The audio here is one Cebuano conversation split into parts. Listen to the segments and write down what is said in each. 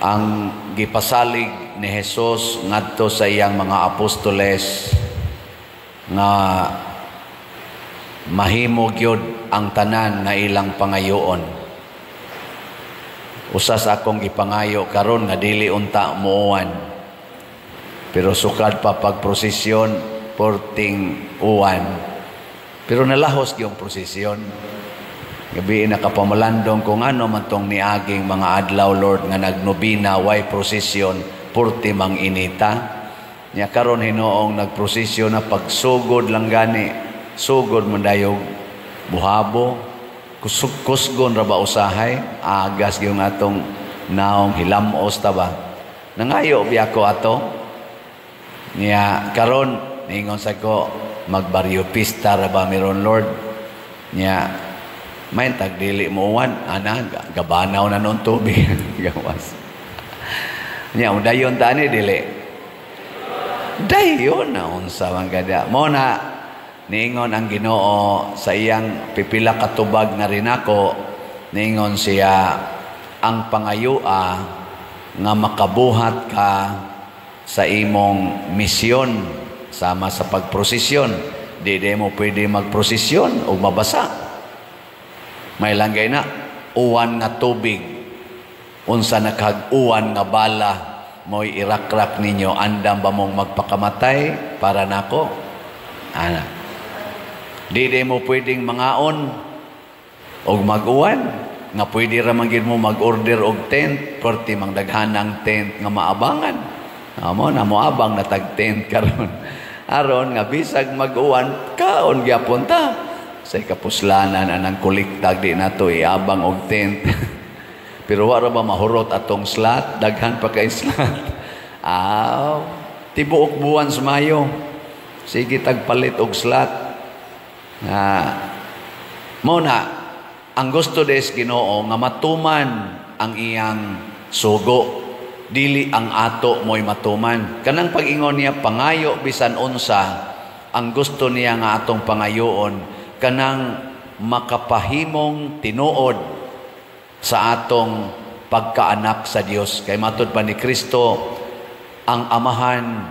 Ang gipasalig ni Jesus ngadto sa iyang mga apostoles nga mahimo gyud ang tanan nga ilang pangayoon. Usa sa akong gipangayo karon nga dili unta muuwan. Pero sukad pa pagprosesyon, porting uwan. Pero nalahos gyud prosesyon. Gabi nakapamalandong kung ano man tong niaging mga adlaw, Lord, nga nagnobina, way prosesyon, purti mang inita. Nya karon hinuong nagprosesyon na, pagsugod lang gani, sugod man dayog buhabo, kusog kusgon ra ba usahay, agas gyud atong naong, hilamos ta ba. Nangayo biya ko ato. Nya karon ningon sa ko, magbaryo pista ra ba meron, Lord. Nya may tag dili mo uwan, ana, gabanaw na nun tubig. Gawas. Nya, dayon tani dili. Dayon na unsa man kada. Mo na niingon ang Ginoo sa iyang pipila katubag nga rinako, niingon siya ang pangayua nga makabuhat ka sa imong misyon sama sa pagprosesyon. Di di mo pwede magprosesyon o mabasa. May langgay na uwan nga tubig, unsa nakag-uwan nga bala mo'y irakrak ninyo, andam ba mong magpakamatay para nako? Ana. Di di mo pwedeng mangaon og mag-uwan nga pwede ra man gid mo mag-order og tent, perti mang daghanang tent nga maabangan. Amo na moabang na tag tent karon aron nga bisag mag-uwan, kaon gyapon ta. Sa kapuslanan anang kolektag, di nato iabang og tent. Pero wa ra ba mahurot atong slot? Daghan pa kay slot. Aw, tibuok buwan sa Mayo. Sige tagpalit og slot. Nga mo na ang gusto des Ginoo nga matuman ang iyang sugo, dili ang ato mo'y matuman. Kanang pag-ingon niya pangayo bisan unsa, ang gusto niya nga atong pangayoon kanang makapahimong tinuod sa atong pagkaanak sa Dios. Kay matud pa ni Kristo, ang Amahan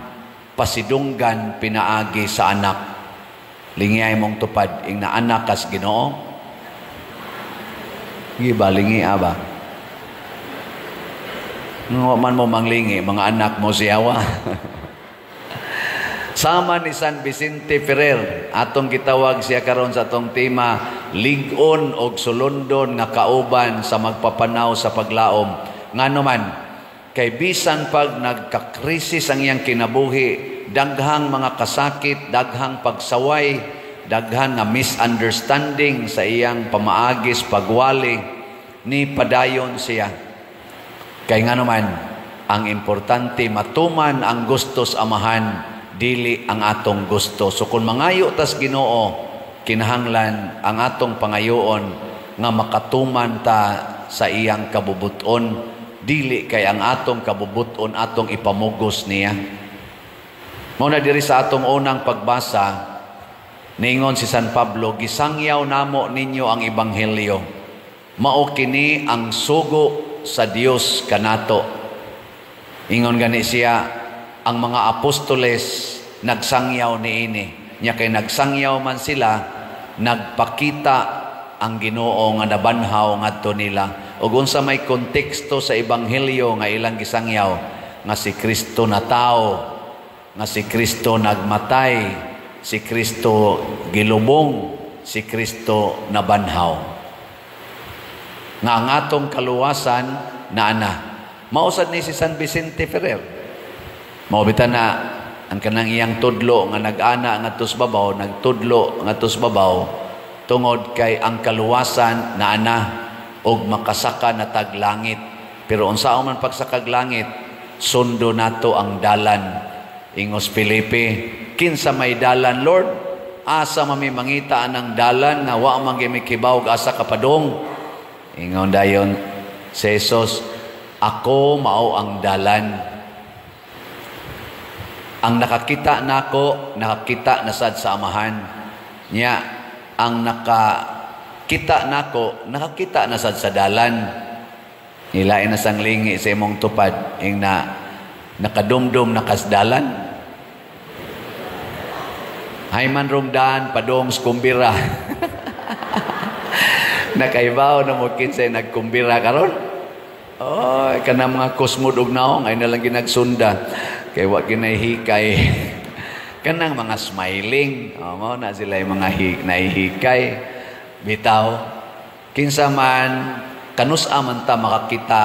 pasidunggan pinaagi sa anak. Lingiyay mong tupad, ing na anak kas Ginoo. Giba lingi aba. Nga man mo manglingi, mga anak mo siyawa. Sama ni San Vicente Ferrer, atong gitawag siya karon sa atong tema, lig-on og sulondon nga kauban sa magpapanaw sa paglaom. Ngano man, kay bisan pag nagkakrisis ang iyang kinabuhi, daghang mga kasakit, daghang pagsaway, daghan nga misunderstanding sa iyang pamaagis pagwali, ni padayon siya. Kay ngano man, ang importante matuman ang gusto sa Amahan, dili ang atong gusto. So kung mangayo tas Ginoo, kinahanglan ang atong pangayoon nga makatuman ta sa iyang kabubuton, dili kay ang atong kabubuton atong ipamugos niya. Mao na diri sa atong unang pagbasa, ningon si San Pablo, "Gisangyaw namo ninyo ang ebanghelyo. Mao kini ang sugo sa Dios kanato." Ingon gani siya, ang mga apostoles nagsangyaw niini. Nya kay nagsangyaw man sila, nagpakita ang Ginoo nga nabanhaw ngadto nila. Ug unsa may konteksto sa ebanghelyo nga ilang gisangyaw? Nga si Kristo natawo, nga si Kristo nagmatay, si Kristo gilubong, si Kristo nabanhaw. Nga ang atong kaluwasan naana. Mao sad ni si San Vicente Ferrer. Mao bitaw na ang kanang iyang tudlo nga nag-ana ngadto sa babaw, nagtudlo ngadto sa babaw tungod kay ang kaluwasan naana og makasaka na tag langit. Pero unsaon man pagsakag langit, sundo nato ang dalan. Ingos Felipe, "Kinsa may dalan, Lord? Asa mami mangita ang dalan nga wa man gyud mikibaw asa kapadong?" Ingon dayon si Jesus, "Ako mao ang dalan. Ang nakakita nako, nakakita na sad sa Amahan." Nya, ang nakakita nako, nakakita na sad sa dalan. Ilain na sang lingi sa imong tupad ing na nakadumdum na kasdalan. Hay man rong daan padong sa kumbira. Nakaibaw na mo kinsay nagkumbira karon? Oh, kana mga kusmod og naong ay nalang ginagsunda kay wa ginahikay. Kanang mga smiling, oh, mao na sila yung mga nahihikay. Bitaw, kinsa man, kanus-a man ta makakita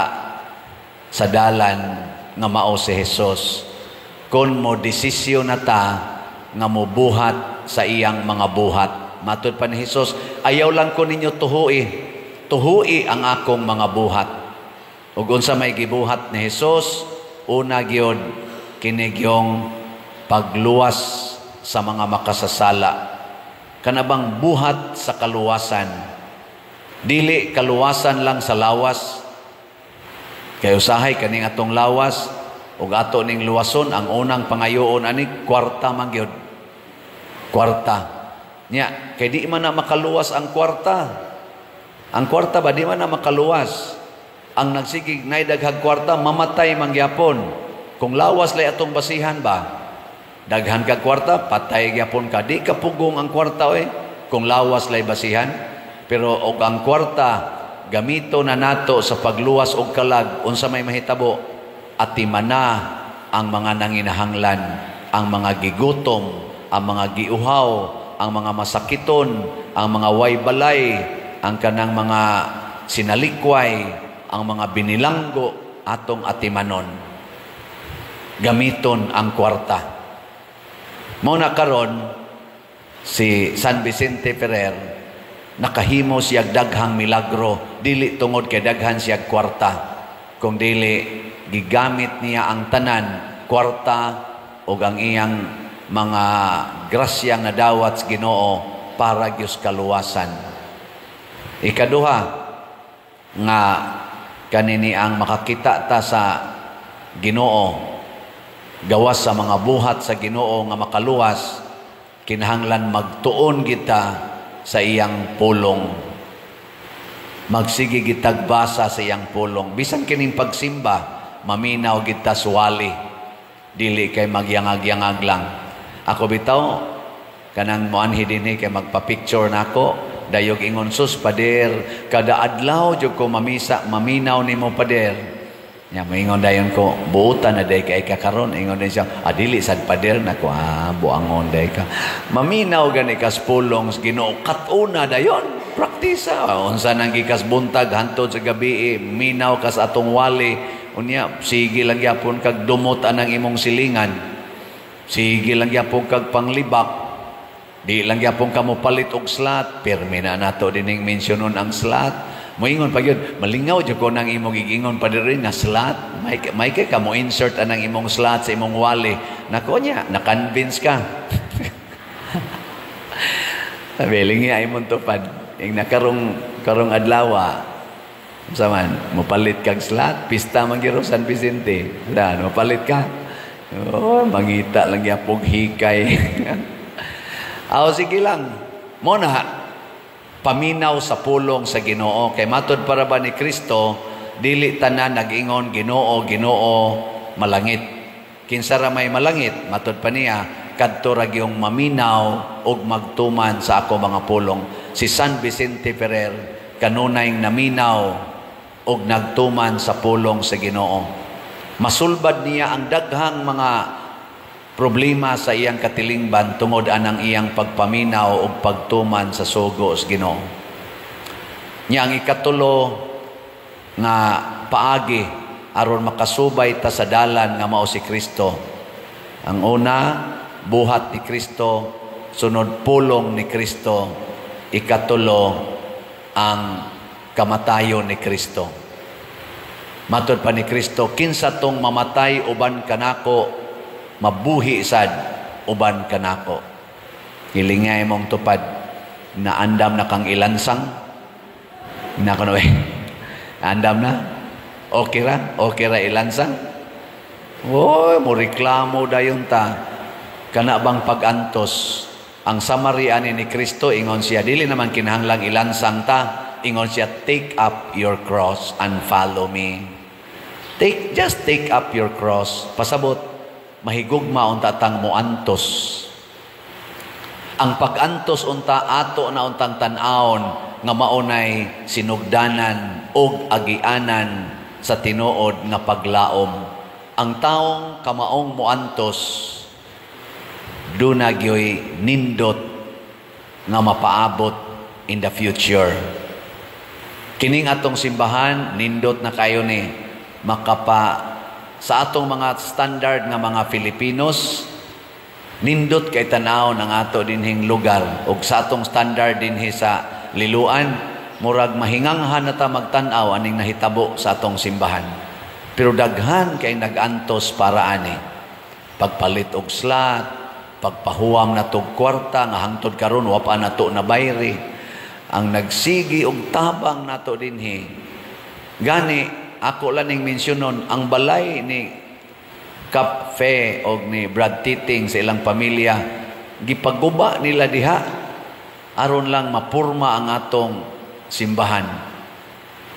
sa dalan nga mao si Jesus kon mo desisyon na ta nga mobuhat sa iyang mga buhat? Matud pa ni Jesus, "Ayaw lang ko ninyo tuhui, tuhui ang akong mga buhat." Ug unsa may gibuhat ni Jesus? Una gyud kini gyung pagluwas sa mga makasasala. Kanabang buhat sa kaluwasan. Dili kaluwasan lang sa lawas. Kay usahay kaning atong lawas ug ato ning luwason, ang unang pangayoon ani kwarta man gyud. Kwarta. Nya, kay di man na makaluwas ang kwarta. Ang kwarta ba, di man na makaluwas. Ang nagsigig nay daghag kwarta, mamatay man gyapon. Kung lawas lay atong basihan ba? Daghan ka kwarta, patay gyapon ka. Di ka pugong ang kwarta oy. Kung lawas lay basihan. Pero og ang kwarta gamito na nato sa pagluwas og kalag, unsa may mahitabo? Atimana ang mga nanginahanglan, ang mga gigutom, ang mga giuhaw, ang mga masakiton, ang mga way balay, ang kanang mga sinalikway, ang mga binilanggo, atong atimanon. Gamiton ang kwarta. Mao na karon si San Vicente Ferrer, nakahimo siya daghang milagro dili tungod kay daghan siya kwarta, kung dili gigamit niya ang tanan, kwarta ug ang iyang mga grasya nga dawat sa Ginoo, para gyud kaluwasan. Ikaduha nga kanini ang makakita ta sa Ginoo gawas sa mga buhat sa Ginoo nga makaluwas, kinahanglan magtuon kita sa iyang pulong. Magsige gitag basa sa iyang pulong. Bisan kining pagsimba, maminaw kita suwali. Dili kay magyangag-yangag lang. Ako bitaw, kanang moanhi dinhi kay magpa-picture nako, dayog ingon, "Sus pader, kada adlaw jud ko mamisa, maminaw nimo, pader." Nya moingon dayon ko, "Buutan na day kay ka karon." Ingon din siya, "Ah, dili sad, pader." Nako, "Ah, buangon day ka." Maminaw gani kas pulong sa Ginoo, kat-una dayon. Praktisa. Unsa nang gikas buntag hantod sa gabi, minaw kas atong wali. Unya, sige lang gyapon kag dumot anang imong silingan. Sige lang gyapon kag panglibak. Di lang gyapon ka mo palit og slot. Pirmi na nato dining mensyonon ang slot. Moingon pa gyud, "Malingaw jud ko nang imong gigingon pa diri nga slot. May kay ka mo insert anang imong slot sa imong wali." Nako niya, na-convince ka. Sabi, ay imong tupad. Ing nakarong karong adlaw, unsa man, mopalit kag slot, pista man gyud San Vicente. Dan, mopalit ka. Oh, mangita lang gyapog hikay. Aw, sige lang. Mo na paminaw sa pulong sa Ginoo, kay matod para ba ni Kristo, dili tanan nag-ingon, "Ginoo, Ginoo," malangit. Kinsa ra may malangit? Matod pa niya, kadto ra gyung maminaw ug magtuman sa ako mga pulong. Si San Vicente Ferrer kanunay naminaw ug nagtuman sa pulong sa Ginoo. Masulbad niya ang daghang mga problema sa iyang katilingban tungod anang iyang pagpaminaw ug pagtuman sa sugo sa Ginoo. Nya ang ikatulo nga paagi aron makasubay ta sa dalan nga mao si Kristo. Ang una, buhat ni Kristo, sunod pulong ni Kristo, ikatulo ang kamatayon ni Kristo. Matod pa ni Kristo, "Kinsa tong mamatay uban kanako, mabuhi sad uban kanako." Hilingay mong tupad, naandam na kang ilansang? Na kuno eh. Andam na? Okay ra? Okay ra ilansang? Oy, mo reklamo dayon ta. Kana bang pag-antos? Ang summary ani ni Kristo, ingon siya, dili naman kinahanglang ilansang ta. Ingon siya, "Take up your cross and follow me." Just take up your cross. Pasabot, mahigugma unta tang muantos. Ang pag-antos unta, ato na untang tan-awon nga maunay sinugdanan og agianan sa tinuod nga paglaom. Ang taong kamaong muantos, duna gyoy nindot nga mapaabot in the future. Kining atong simbahan, nindot na kayo ni makapa sa atong mga standard nga mga Filipinos, nindot kay tanaw ng ato dinhing lugar ug sa atong standard dinhi sa Liloan, murag mahinganghan na ta magtan-aw aning nahitabo sa atong simbahan. Pero daghan kay nag-antos para ani. Pagpalit og slot, pagpahuwam na tog kwarta nga hangtod karon wa pa nato na bayri. Ang nagsigi og tabang nato dinhi. Gani ako lang ning mensyonon ang balay ni Cap Fe og ni Brad Titing sa ilang pamilya, gipaguba nila diha aron lang mapurma ang atong simbahan.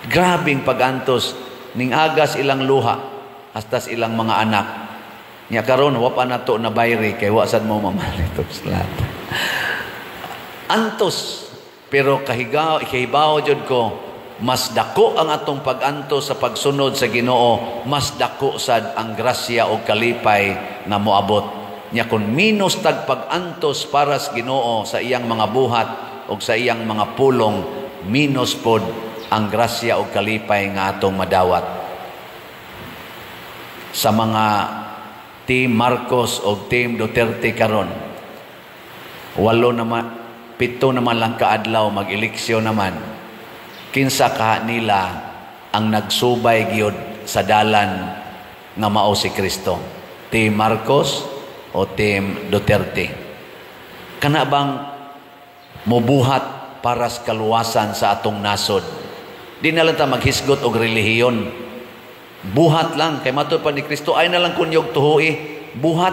Grabing pagantos ning agas ilang luha hasta sa ilang mga anak. Nya karon wa pa nato na bayri kay wa sad mo mamalit og slot. Antos, pero kahigaw kahibaw jud ko, mas dako ang atong pag-antos sa pagsunod sa Ginoo, mas dako sad ang grasya o kalipay nga moabot. Nya kun minus tag pag-antos para sa Ginoo sa iyang mga buhat o sa iyang mga pulong, minus pod ang grasya o kalipay nga atong madawat. Sa mga Team Marcos o Team Duterte karon, 8 naman, 7 naman lang kaadlaw, mag-eleksyon naman. Kinsa kaha nila ang nagsubay gyud sa dalan nga mao si Kristo? Team Marcos o Team Duterte? Kana bang mubuhat para sa kaluwasan sa atong nasod? Di na lang ta maghisgot og relihiyon. Buhat lang kay matud pa ni Kristo, ay na lang kunyog tuhui, buhat.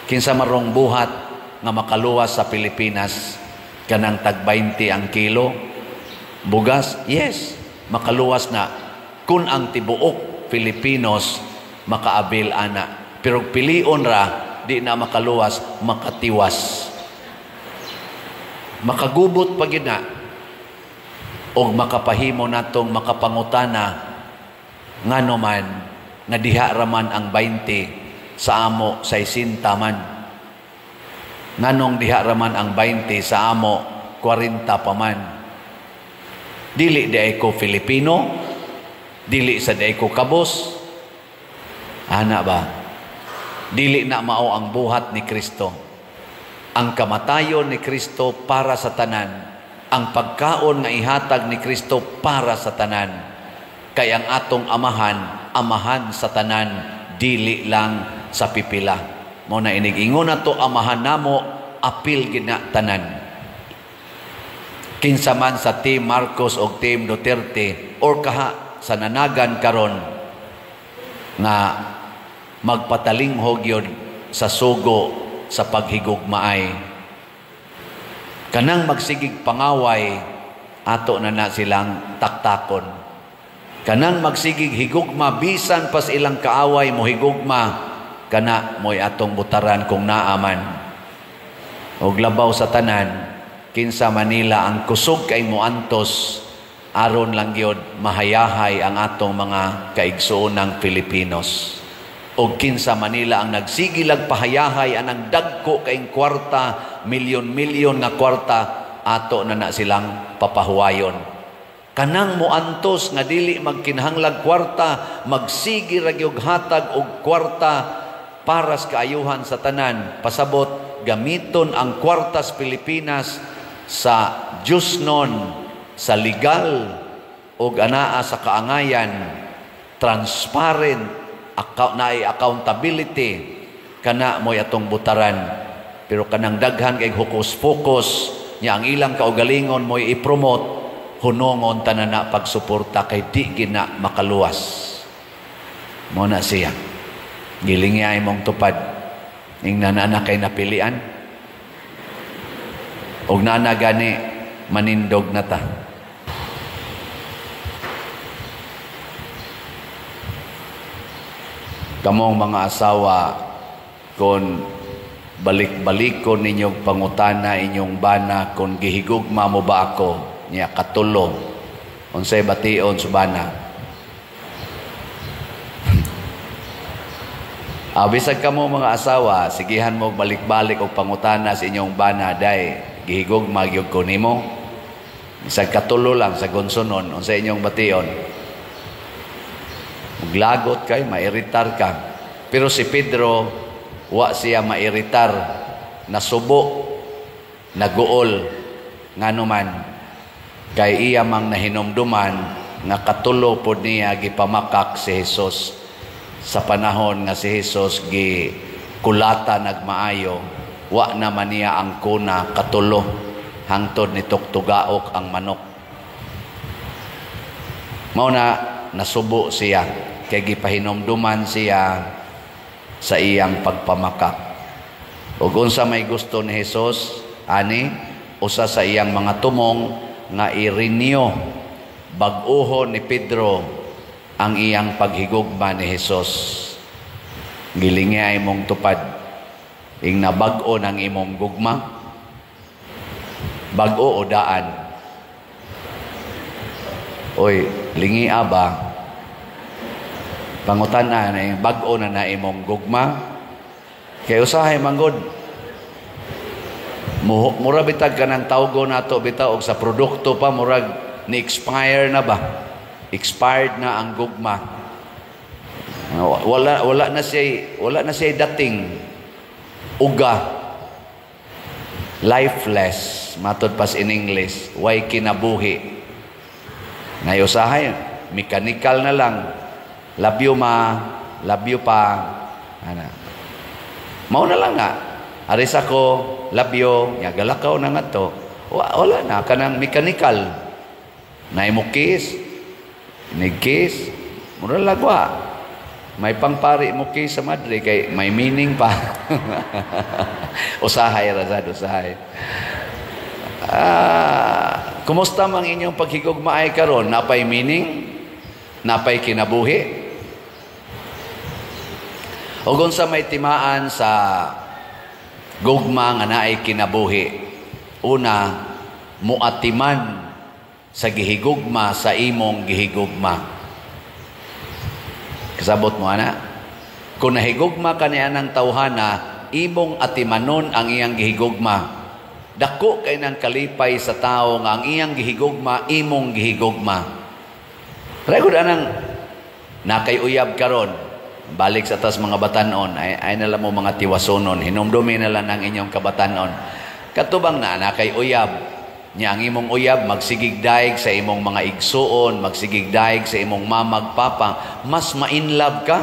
Kinsa marong buhat nga makaluwas sa Pilipinas? Kanang tag 20 ang kilo bugas, yes, makaluwas na kun ang tibuok Filipinos makaabil ana. Pero pilion ra, di na makaluwas, makatiwas, makagubot pa gyud na og makapahimo natong makapangutana, ngano man nga diha raman ang 20, sa amo 60 man? Nganong diha raman ang 20, sa amo 40 pa man? Dili di ko Filipino? Dili sa di ko kabos? Ana ba? Dili na mao ang buhat ni Kristo. Ang kamatayon ni Kristo para sa tanan. Ang pagkaon nga ihatag ni Kristo para sa tanan. Kay ang atong amahan, amahan sa tanan, dili lang sa pipila. Mao na inig-ingon nato, amahan namo, apil gina tanan. Kinsa man sa Team Marcos o Team Duterte or kaha sa nanagan karon nga magpatalinghog yun sa sugo sa paghigugmaay. Kanang magsigig pangaway, ato na na silang taktakon. Kanang magsigig higugma bisan pas ilang kaaway mo higugma, kana mo'y atong butaran kung naaman. Og labaw sa tanan, kinsa Manila ang kusog kay moantos aron lang gyud mahayahay ang atong mga kaigsuonang Pilipinos. Og kinsa Manila ang nagsigilag pahayahay anang dagko kaing kwarta, milyon-milyon nga kwarta, ato na na silang papahuwayon. Kanang moantos nga dili magkinahanglag kwarta, magsigi ra gyud hatag og kwarta para sa kaayuhan sa tanan. Pasabot, gamiton ang kwartas Pilipinas sa Diyosnon, sa legal og anaa sa kaangayan, transparent, naay accountability, kana mo'y atong butaran. Pero kanang daghan kay hokus-pokus nya ang ilang kaugalingon mo'y i-promote, hunongon tanan na pagsuporta kay di gina makaluwas. Mo na siya. Gilingi ay mong tupad. Ing nanana kay napilian. Og nana gani Manindog na ta. Kamong mga asawa, kung balik-balikon ninyong pangutana inyong bana kung gihigugma mo ba ako, niya katulo, unsay bation sa bana? Bisag kamo mga asawa, sigihan mo balik-balik og pangutana sa inyong bana, day gihigugma gyud ko nimo. Bisag katulo lang sa gonsonon, unsay inyong bation? Maglagot kay, mairitar ka. Pero si Pedro, wa siya mairitar, nasubo, naguol, nganuman kay iya mang nahinumduman nga katulo pod niya gipamakak si Jesus sa panahon nga si Jesus gi kulata nagmaayo, wa naman niya ang kuna katulo hangtod ni tuktugaok ang manok. Mao na nasubo siya kay gipahinumduman siya sa iyang pagpamakak. Ug unsa may gusto ni Jesus ani, usa sa iyang mga tumong nga i-renew, bag-oho ni Pedro ang iyang paghigugma ni Jesus. Gilingi ay imong tupad, ing nabag-o ng imong gugma, bag-o o daan? Oy, lingi ba? Pangutan-an, bag-o na na imong gugma. Kay usahay manggod, mura bitag ka ng tawgo nato bitaw og sa produkto pa murag ni expire na ba? Expired na ang gugma. Wala na siya dating uga. Lifeless, matod pas in English, way kinabuhi. Nay usahay mechanical na lang. Love you ma, love you pa. Ana. Mao na lang nga. Aris ako, love you, nya galakaw na nga to. Wala na kanang mechanical. Nay mo kiss, nigkiss, mura lagwa. May pangpari mo kiss sa madre kay may meaning pa. Usahay ra sad, usahay. Kumusta mang inyong paghigugmaay karon? Napay meaning? Napay kinabuhi? Ug unsa may timaan sa gugma nga naay kinabuhi? Una, muatiman sa gihigugma sa imong gihigugma. Kasabot mo ana? Kung nahigugma ka niya ng tawhana, imong atimanon ang iyang gihigugma. Dako kay nang kalipay sa tao nga ang iyang gihigugma, imong gihigugma. Record anang nakay uyab karon, balik sa tas mga batanon, ay na lang mo mga tiwasonon, hinumdumi na lang ang inyong kabatanon. Katubang na nakay uyab, niya ang imong uyab magsigig daig sa imong mga igsuon, magsigig daig sa imong mamag papa, mas ma-inlove ka.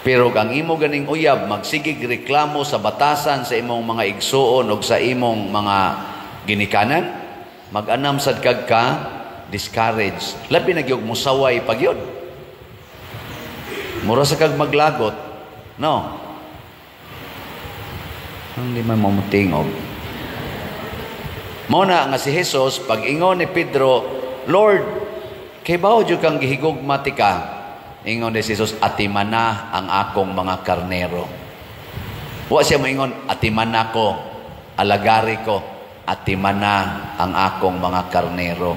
Pero ang imo ganing uyab magsigig reklamo sa batasan sa imong mga igsuon og sa imong mga ginikanan, mag-anam sad kag ka discourage. Labi na gyud musaway pag yun. Mura sa kag maglagot. No. Hindi man mamutingog. Mao na nga si Jesus pag ingon ni Pedro, Lord, kay bawo jud kang gihigugma ti ka. Ingon ni Jesus, atimana ang akong mga karnero. Wa siya moingon, atimana ko, alagari ko, atimana ang akong mga karnero.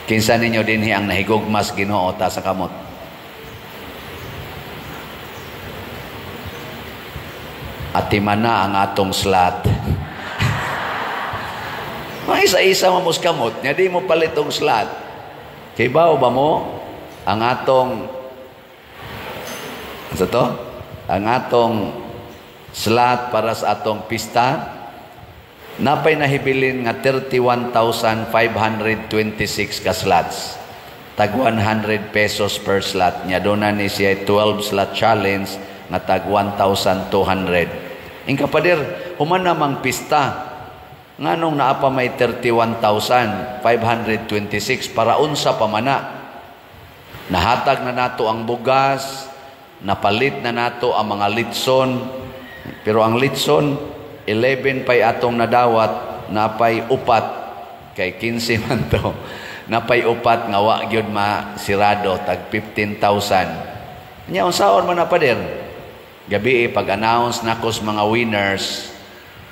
Kinsa ninyo dinhi ang nahigugmas Ginoo ta sa kamot? Atimana ang atong slat. Mga isa-isa mo kamot, nya di mo palit og slat. Kay bawo ba mo ang atong sa to? Ang atong slot para sa atong pista napay nahibilin nga 31,526 ka slots. Tag 100 pesos per slot. Nya doon na ni siya 12 slot challenge nga tag 1,200. Ingka pader, human namang pista nganong naa pa may 31,526 para unsa pa mana. Nahatag na nato ang bugas, napalit na nato ang mga litson, pero ang litson 11 pay atong nadawat, Napay upat kay 15 man to. Napay upat nga wa gyud masirado, tag 15,000. Nya unsaon man na, pader? Gabi pag-announce nako sa mga winners,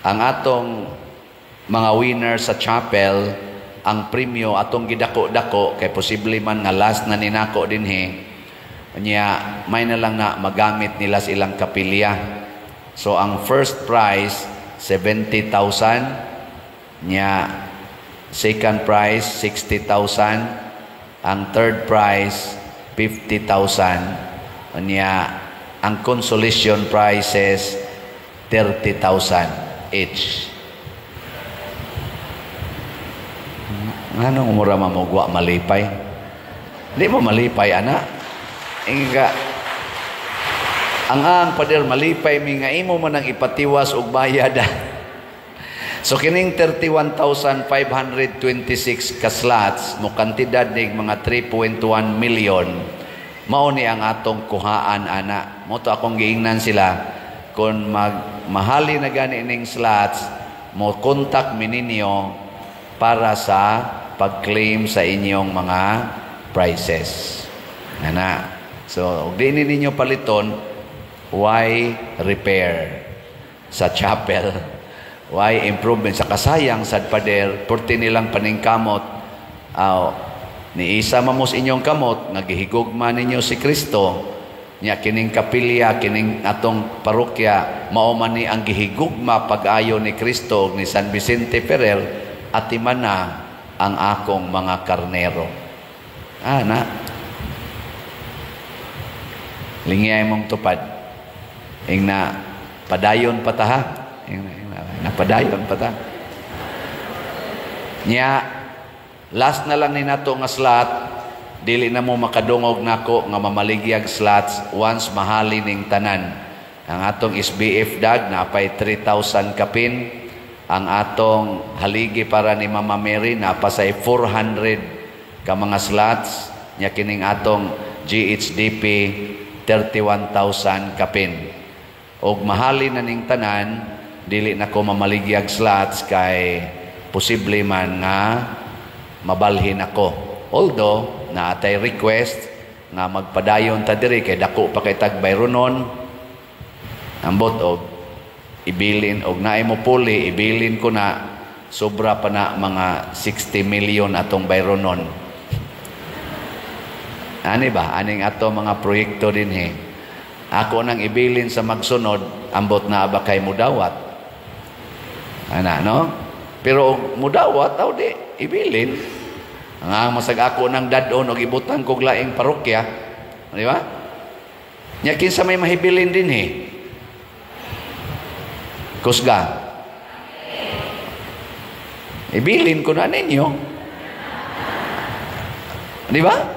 ang atong mga winners sa chapel, ang premyo atong gidako-dako kay posible man nga last na ninako dinhi. Nya may na lang na magamit nila sa ilang kapilya. So ang first prize 70,000, nya second prize 60,000, ang third prize 50,000, nya ang consolation prizes 30,000 each. Nganong mura mamugwa malipay? Di mo malipay ana. Inga ang pader malipay mi nga imo man ang ipatiwas og bayad. So kining 31,526 ka slots mo kantidad nig mga 3.1 million, mao ni ang atong kuhaan ana. Mo to akong giingnan sila kung magmahali na gani ning slots, mo contact mi ninyo para sa pag-claim sa inyong mga prizes. Ana. So, og di ni ninyo paliton, why repair sa chapel? Why improvement? Sa kasayang sad pader, purti nilang paningkamot, ni isa mamos inyong kamot, nga gihigugma ninyo si Kristo, nya kining kapilya, kining atong parokya, mao man ni ang gihigugma pag-ayo ni Kristo ug ni San Vicente Ferrer, atiman na ang akong mga karnero. Ana. Lingiyay mong tupad. Ingna padayon pa ta ha. Ingna, napadayon pa ta. Nya last na lang ni nato nga slot, dili na mo makadungog nako nga mamaligyag slots once mahali ning tanan. Ang atong SBF dag napay 3,000 kapin. Ang atong haligi para ni Mama Mary napasay 400 ka mga slots. Nya kining atong GHDP 31,000 kapin. Og mahali na ning tanan, dili na ko mamaligyag slots kay posible man nga mabalhin ako. Although naatay request nga magpadayon ta diri kay dako pa kay tag bayronon, ambot og ibilin og naay mo puli, ibilin ko na, sobra pa na mga 60 million atong bayronon. Ani ba aning ato mga proyekto dinhi? Ako nang ibilin sa magsunod, ambot na ba kay mudawat? Ana, no? Pero og mudawat aw di ibilin. Ang masag ako nang dadon og ibutang kog laing parokya, di ba? Nya kinsa may mahibilin dinhi? Kusga. Ibilin ko na ninyo. Di ba?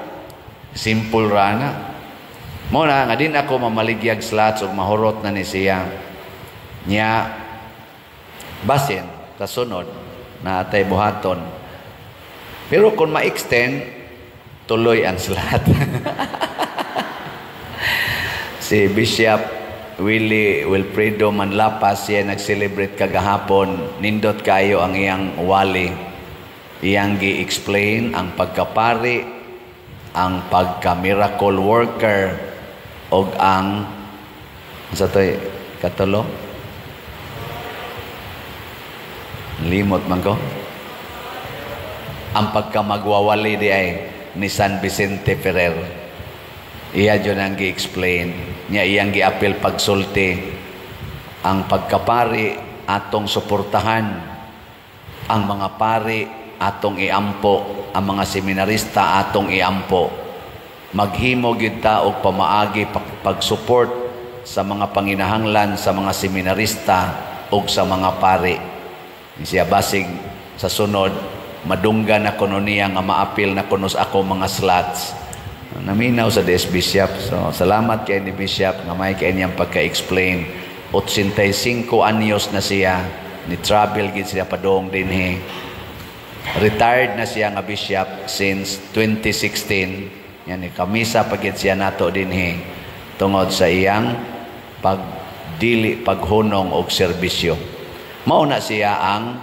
Simple ra na. Mo na nga din ako mamaligyag slots ug mahurot na ni siya. Nya basin kasunod na atay buhaton. Pero kung ma-extend, tuloy ang slot. Si Bishop Willie Wilfredo Manlapas siya nag-celebrate kagahapon. Nindot kayo ang iyang wali. Iyang gi-explain ang pagkapari, ang pagka-miracle worker, og ang sa to'y katulo? Limot man ko. Ang pagkamagwawali di ay ni San Vicente Ferrer. Iya dyan ang gi-explain. Niya iyang gi-apil pagsulti. Ang pagkapari atong suportahan. Ang mga pari atong iampo. Ang mga seminarista atong iampo. Maghimo gyud ta og pamaagi pag-support sa mga panginahanglan sa mga seminarista ug sa mga pari. Siya basig sa sunod madungga na kuno niya nga maapil na kuno sa ako mga slots. Naminaw sa DS Bishop. So salamat kay ni Bishop nga may kay niyang pagka-explain. 85 anyos na siya, ni travel gid siya padung dinhi. Retired na siya nga bishop since 2016. Yan ni kamisa pagid siya nato dinhi tungod sa iyang pagdili paghunong og serbisyo. Mao na siya ang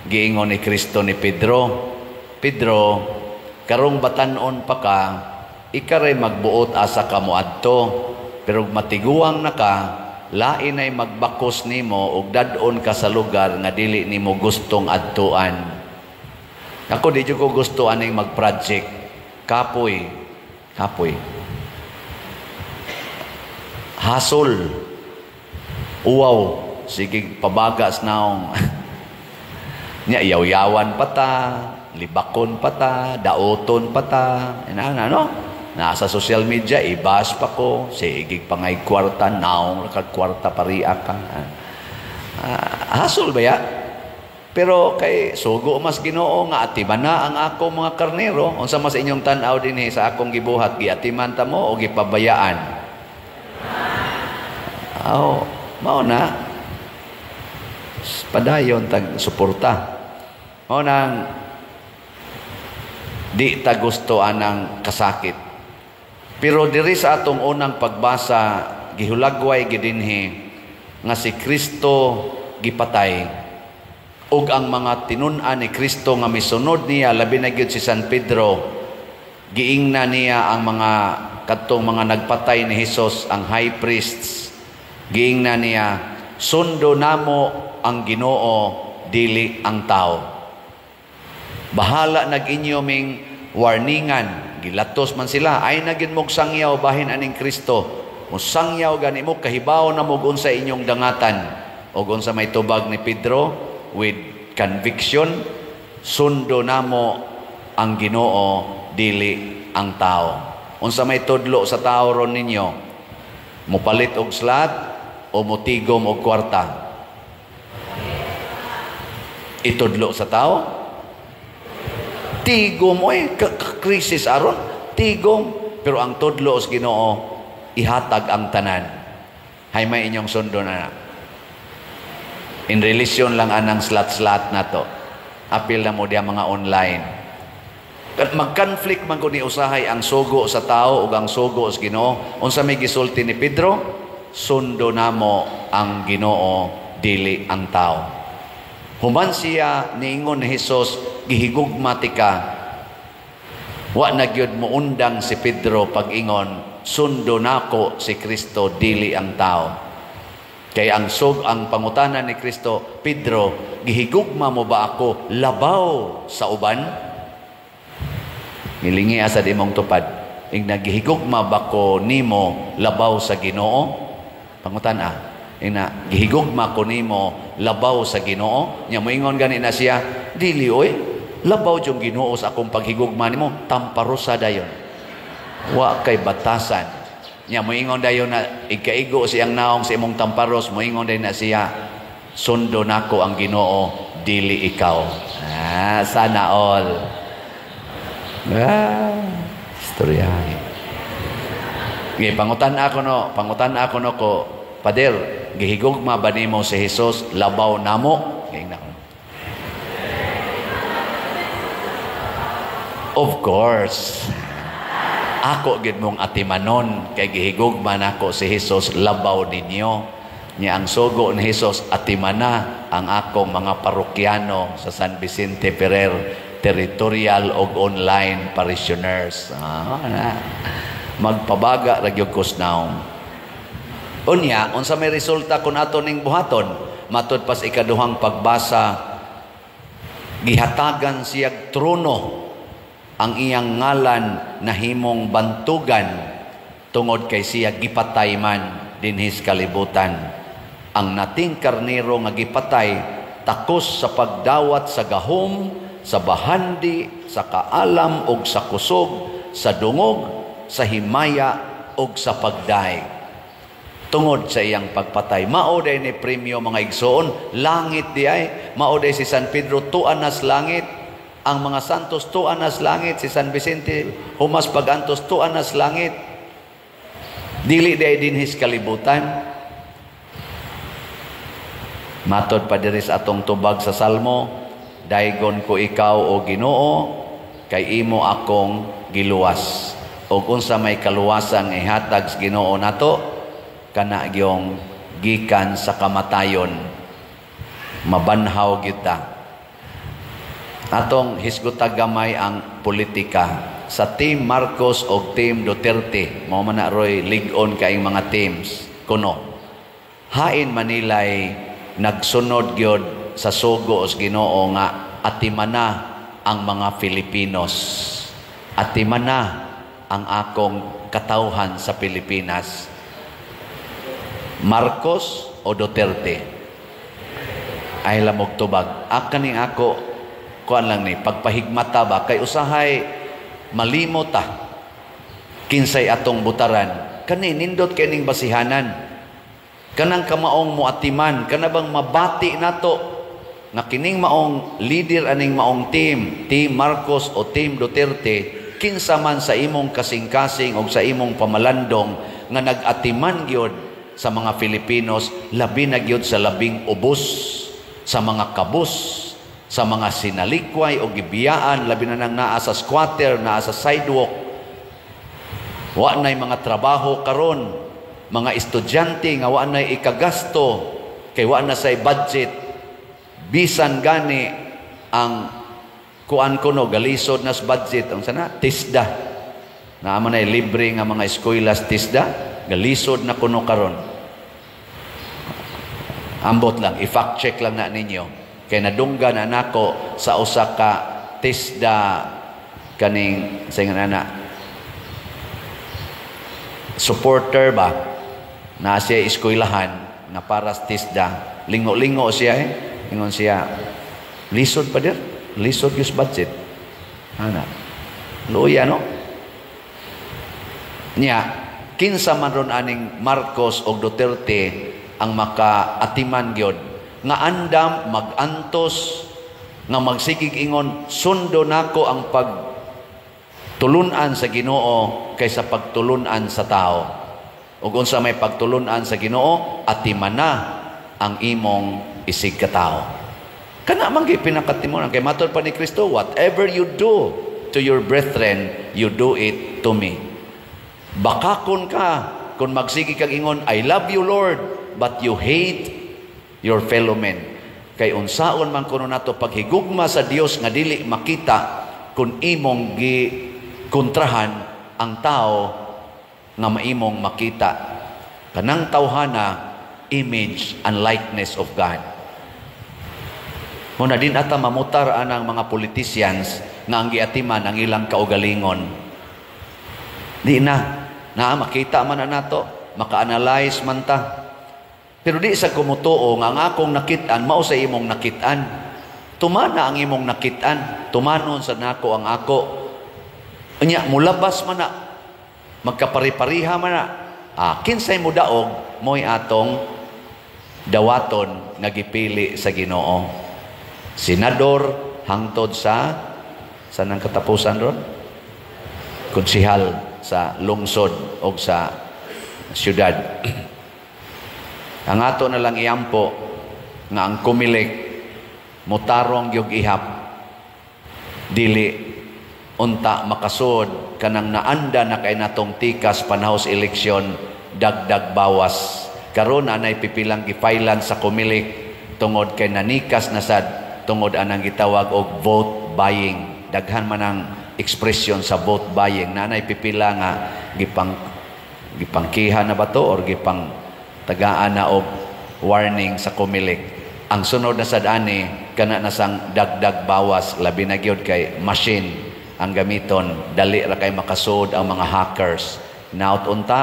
Giingon ni Kristo ni Pedro, "Pedro, karong batan-on pa ka, ikaray magbuot asa ka moadto, pero matiguang na ka, lain ay magbakos nimo ug dad-on ka sa lugar nga dili nimo gustong adtuan." Ako, di ko gusto aning mag-project. Kapoy. Kapoy. Hasol. Uwaw. Sige, pabagas naong. Nya, yaw-yawan pa ta, libakon pa ta, daoton pa ta. Ina, ano? Nasa social media, ibas pa ko. Sige, pangay kwarta, naong kag kwarta pariya ka. Hasol ba ya? Pero kay sugo mas Ginoo nga atiman na ang ako mga karnero. Unsa mas inyong tan-aw dinhi sa akong gibuhat, giatiman ta mo o gipabayaan? Aw, mao na. Padayon tag suporta. Mao nang di ta gusto anang kasakit. Pero diri sa atong unang pagbasa, gihulagway gidinhi nga si Kristo gipatay ug ang mga tinun-an ni Kristo nga misunod niya, labi na gyud si San Pedro, giingna niya ang mga kadtong mga nagpatay ni Hesus, ang high priests. Giingna niya, "Sundo namo ang Ginoo, dili ang tao. Bahala nag inyo ming warningan." Gilatos man sila, "Ay nagin mog sangyaw bahin aning Kristo. Mo sangyaw gani mo, kahibaw na mo unsa inyong dangatan." Og unsa may tubag ni Pedro with conviction? "Sundo namo ang Ginoo, dili ang tao." Unsa may tudlo sa tao ron ninyo? Mupalit og slot o mutigom og kwarta? Itudlo sa tao? Tigom oy, krisis aron, tigom. Pero ang tudlo sa Ginoo, ihatag ang tanan. Hay may inyong sundo na. In relation lang anang slot-slot na to. Apil na mo diya mga online. Mag-conflict man ko ni usahay ang sugo sa tao ug ang sugo sa Ginoo. Unsa may gisulti ni Pedro? "Sundo namo ang Ginoo, dili ang tao." Human siya niingon ni Hesus, "Gihigugma tika." Wa na gyud moundang si Pedro pag-ingon, "Sundo nako si Kristo, dili ang tao." Kay ang pangutana ni Kristo, "Pedro, gihigugma mo ba ako labaw sa uban?" Ngilingi asa di mong tupad. Ing nagihigugma ba ko nimo labaw sa Ginoo? Pangutana. Ing na gihigugma ko nimo labaw sa Ginoo? Nya moingon gani na siya, "Dili oy, labaw yung Ginoo sa akong paghigugma nimo, tamparosa dayon." Wa kay batasan. Nya moingon dayon na ikaigo siyang naong sa imong tamparos, moingon dayon na siya, "Sundo nako ang Ginoo, dili ikaw." Ah, sana all. Ah, istorya. Gi pangutan ako no ko, "Pader, gihigugma ba nimo si Hesus labaw namo?" Giingna ko. Of course. Ako gid mong atimanon kay gihigugma nako si Hesus labaw ninyo. Nya ang sugo ni Hesus, atimana ang akong mga parokyano sa San Vicente Ferrer territorial og online parishioners. Na. Magpabaga ra gyud kos naong. Unya, unsa may resulta kun ato ning buhaton? Matud pas ikaduhang pagbasa, gihatagan siyag trono, ang iyang ngalan nahimong bantugan tungod kay siya gipatay man dinhis kalibutan. Ang nating karnero nga gipatay takos sa pagdawat sa gahom, sa bahandi, sa kaalam og sa kusog, sa dungog, sa himaya og sa pagdaig. Tungod sa iyang pagpatay, mao day ni premyo, mga igsoon, langit di ay, mao day si San Pedro tuan nas langit, ang mga santos tuan nas langit, si San Vicente humas pagantos tuan nas langit. Dili day dinhis kalibutan. Matod pa diri sa atong tubag sa Salmo, daygon ko ikaw o Ginoo, kay imo akong giluwas. O unsa may kaluwasan nga ihatag sa Ginoo nato, kana gyong gikan sa kamatayon. Mabanhaw gyud ta. Atong hisgutag gamay ang politika sa Team Marcos o Team Duterte. Mao man na roy lig-on kaing mga teams kuno. Hain Manilay nagsunod gyud sa sugo os Ginoo nga atimana ang mga Filipinos. Atimana ang akong katawhan sa Pilipinas. Marcos o Duterte? Ay lamog tubag. Akaning ako, kuan lang ni, pagpahigmata ba, kay usahay malimot ta kinsay atong butaran. Kani nindot kay ning basihanan. Kanang kamaong muatiman, kana bang mabati nato nga kining maong leader aning maong team, Team Marcos o Team Duterte, kinsa man sa imong kasing-kasing o sa imong pamalandong nga nag-atiman gyud sa mga Filipinos, labi na gyud sa labing ubos, sa mga kabus, sa mga sinalikway o gibiyaan, labi na nang naa sa squatter, naa sa sidewalk. Wa na'y mga trabaho karon, mga estudyante nga wa na'y ikagasto kay wa na say budget. Bisan gani ang kuan kuno galisod nas budget ang sana TESDA. Naa man ay libre nga mga eskwela sa TESDA, galisod na kuno karon. Ambot lang, i-fact check lang na ninyo. Kay nadunggan na nako sa usa ka TESDA kaning sa nga na supporter ba na siya eskwelahan nga para sa TESDA. Lingo-lingo siya eh. Ingon siya, lisod pa dir, lisod yung budget. Ana. Luya no? Niya, kinsa man ron aning Marcos o Duterte ang makaatiman gyud nga andam magantos nga magsigig ingon, sundo nako ang pagtulunan sa Ginoo kaysa pagtulunan sa tao. Ug unsa may pagtulunan sa Ginoo, atimana ang imong isig katao. Kana man gyud pinakatimonan kay matod pa ni Kristo, "Whatever you do to your brethren, you do it to me." Bakakon ka kung magsige kag ingon, "I love you, Lord," but you hate your fellow men. Kay unsaon man kuno nato paghigugma sa Dios nga dili makita kung imong gi kontrahan ang tao nga maimong makita? Kanang tawhana, image and likeness of God. Muna din ata mamutar anang mga politicians nga ang giatiman ang ilang kaugalingon. Di na. Na makita man na nato, maka-analyze man ta. Pero di sa kumutuo nga ang akong nakit-an mao sa imong nakit-an. Tumana ang imong nakit-an, tumanon sa nako ang ako. Unya mulabas man na, magkapari-pariha man na. Ah, kinsay mo daog mo'y atong dawaton nga gipili sa Ginoo. Senador hangtod sa nang katapusan ron, konsihal sa lungsod o sa syudad. Ang ato na lang iampo nga ang Comelec mutarong gyud ihap, dili unta makasud kanang naanda na kay natong tikas panahos eleksyon, dagdag bawas. Karon anay pipilang gifailan sa Comelec tungod kay nanikas na sad tungod anang gitawag og vote buying. Daghan man ang ekspresyon sa vote buying. Nanay pipila nga gipangkiha na ba to or gipang tagaan na og warning sa Comelec. Ang sunod na sad ani kana na sang dagdag bawas, labi na gyud kay machine ang gamiton, dali ra kay makasud ang mga hackers. Naot unta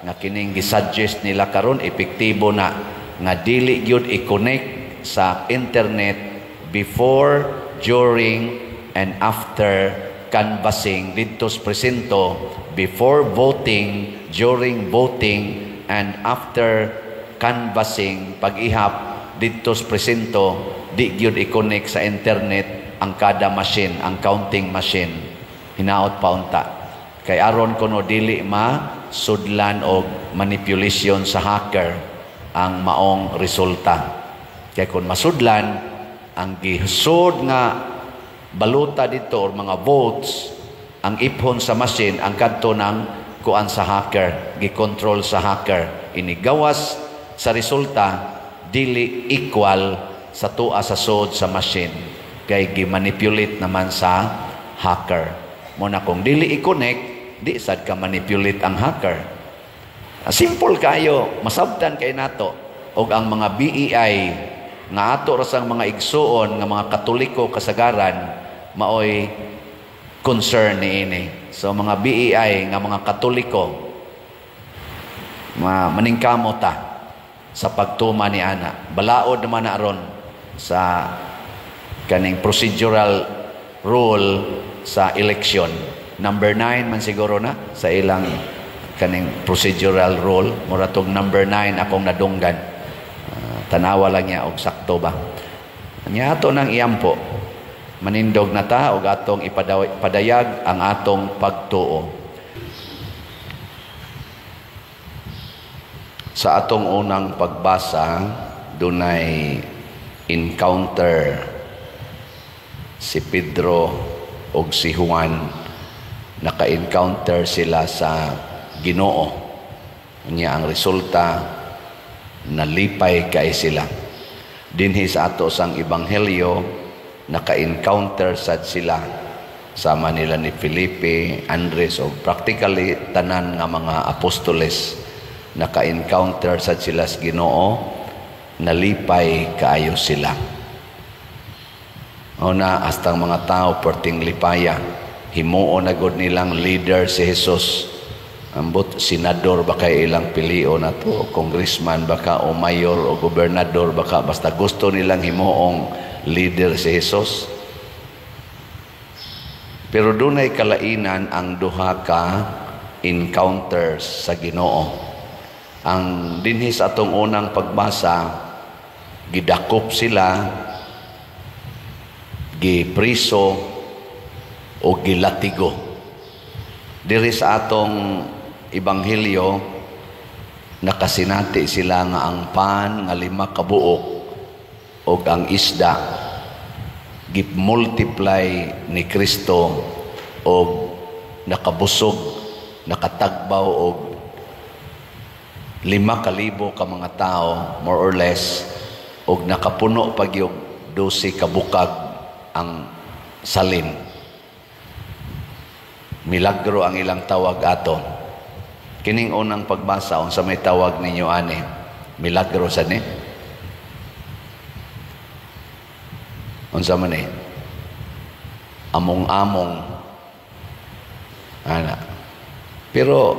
nga kining gisuggest nila karon epektibo na nga dili gyud i-connect sa internet before, during and after canvassing didto sa presinto, before voting, during voting and after canvassing, pag-ihap didto sa presinto, di gyud i-connect sa internet ang kada machine, ang counting machine. Hinaot pa unta. Kay aron kuno dili ma sudlan og manipulation sa hacker ang maong resulta. Kay kung masudlan ang gisud nga baluta dito or mga votes, ang iphon sa machine ang kadto ng kuan sa hacker, gikontrol sa hacker. Inigawas sa resulta, dili equal sa tuwa sa sud sa machine. Kay gi-manipulate naman sa hacker. Mo na kung dili i-connect, di sad ka manipulate ang hacker. Simple kayo, masabtan kay nato og ang mga BEI nga ato ra sang mga igsuon nga mga Katoliko kasagaran maoy concern niini. So mga BEI nga mga Katoliko, maningkamo ta sa pagtuma ni ana. Balaod naman na aron sa kaning procedural rule sa election. Number 9 man siguro na sa ilang kaning procedural rule. Mura tog number 9 akong nadunggan. Tanawa lang niya og sakto ba. Nya ato nang iampo. Manindog na ta og atong ipadayag ang atong pagtuo. Sa atong unang pagbasa, dunay encounter si Pedro og si Juan. Naka-encounter sila sa Ginoo. Nya ang resulta, nalipay kay sila. Dinhi sa ato sang ebanghelyo, naka-encounter sad sila sama nila ni Felipe, Andres o practically tanan nga mga apostoles. Naka-encounter sad sila sa Ginoo, nalipay kaayo sila. Una, hastang mga tao perting lipaya, himuon na gud nilang leader si Jesus. Ambot senador ba kay ilang pilion na to, congressman baka o mayor o gobernador baka, basta gusto nilang himuong leader si Jesus. Pero dunay kalainan ang duha ka encounters sa Ginoo. Ang dinhi sa atong unang pagbasa, gidakop sila, gipriso o gilatigo. Diri sa atong ebanghelyo, nakasinati sila nga ang pan nga 5 ka buok og ang isda gi-multiply ni Kristo og nakabusog, nakatagbaw og 5,000 ka mga tao more or less, og nakapuno pa gyud 12 ka bukag ang salin. Milagro ang ilang tawag ato. Kining unang pagbasa, unsa may tawag ninyo ani? Milagro sa ni? Unsa man ni? Among-among. Ana. Pero